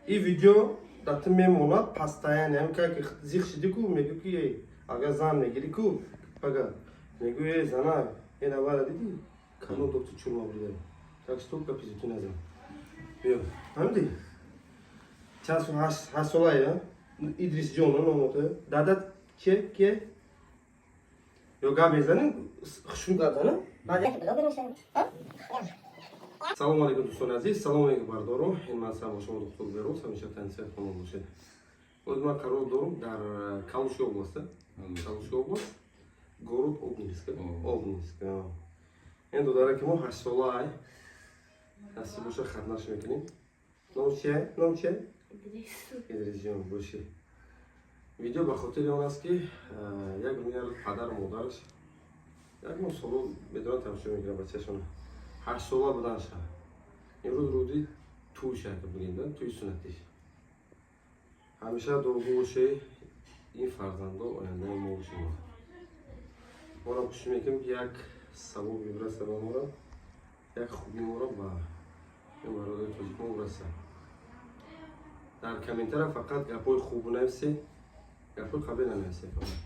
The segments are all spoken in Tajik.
И видео да ту мемонад постоянно. Ҳам как зиқ шиди ку, мегӯ ки эй, агар зан мегирӣ ку, пага мегӯ: «Эй, зана, э, навара дидӣ, кано доктор чурма бурида». Так что гапи зудӣ назан. Биё, фаҳмидӣ? Чанд сол? 8 солае, Идрисҷон номото. Дадат чие, кие? Ё гап мезанем, хушрӯ гап занам. Салому алейкум, дӯстони азиз, салому алейкум, бардоро. Ин ман сам бо шумо доктор Бероз. Ҳамеша тансиҳат, хонон бошед. Боз ман қарор дорам дар Калужская область, Калужская область, город Обнинск. Обнинск. Ин додаре ки мо 8 солаай, насиб боша, хатнаш мекунем. Ном чие, ном чие? Идрисҷон боши. Видео ба хотири он аст, ки як рӯз падару модараш як моҳ соло медонанд, тамошо мекунанд бачашона. 8 сола буданша, имрӯз рӯзи тӯйша, бигем да, тӯи суннатиш. Ҳамеша дуогӯ боше, ин фарзандо ояндаи мо шумо. Моро кӯшиш мекунем, ки як савоби бираса ба моро, як хуби моро ба ин бародари тоҷикмо бираса. Дар комментария фақат гапҳои хуб нависе, гапҳои қабеҳ нанависе. Фақат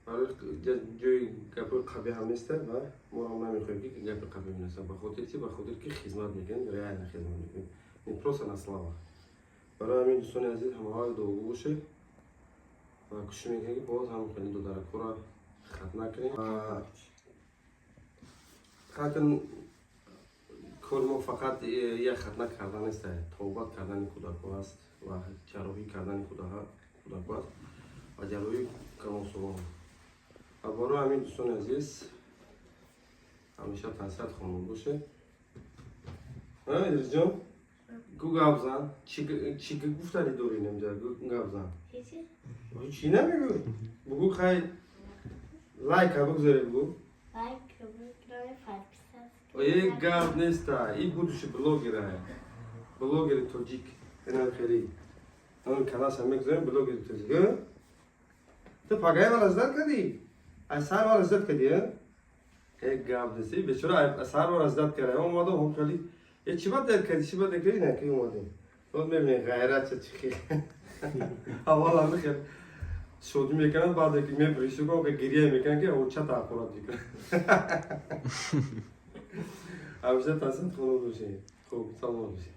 барои ҷои гапҳои қабеҳ ҳам неста ва мо ҳам намехоҳем, ки гапи қабеҳ бинависем. Ба хотири чи? Ба хотири ки хизмат мекунем, реально хизмат мекунем, не просто на слова. Барои ҳамин, дӯстони азиз, ҳамавақт дуогӯ бошед ва кӯшиш мекунем, ки боз ҳам хеле додаракҳоро хатна кунем. Хатн кори мо фақат як хатна кардан нест, тобат кардани кӯдакҳо аст ва ҷарроҳӣ кардани кӯдакҳо аст ва ҷарроҳии калонсолон. Ва барои ҳамин, дӯстони азиз, ҳамеша тансиҳат, хонон бошед. Идрисҷон, гу, гап зан. Чӣ гуфтанӣ дорӣ? Инамҷа гап зан. Чӣ намегӯ? Бугӯ, хай, лайка бигзоред, бугӯ. Лайк, выиграю, подписаться. Е, гап неста. И будущий блогера, блогери тоҷик. Инам хели ҳамин каналша мегузорем, «Блогери тоҷик». Ту пагаи мара ждать кардӣ, ай сар мара ждать кардӣ? Е, гап нест. И бечора сар мара ждать карда омадам. Ҳом хели е, чӣ бад дер кардӣ, чӣ бад дер кардӣ? На ки омадем, боз мебинем ғайрат ча чӣ хел. Аввал ҳами хел шодӣ мекунад, баъде ки мебириши, гирия мекунад, ки очата ақурат мекунад. Ҳамеша тансиҳат, хонон бошед. Хуб, саломат бошед.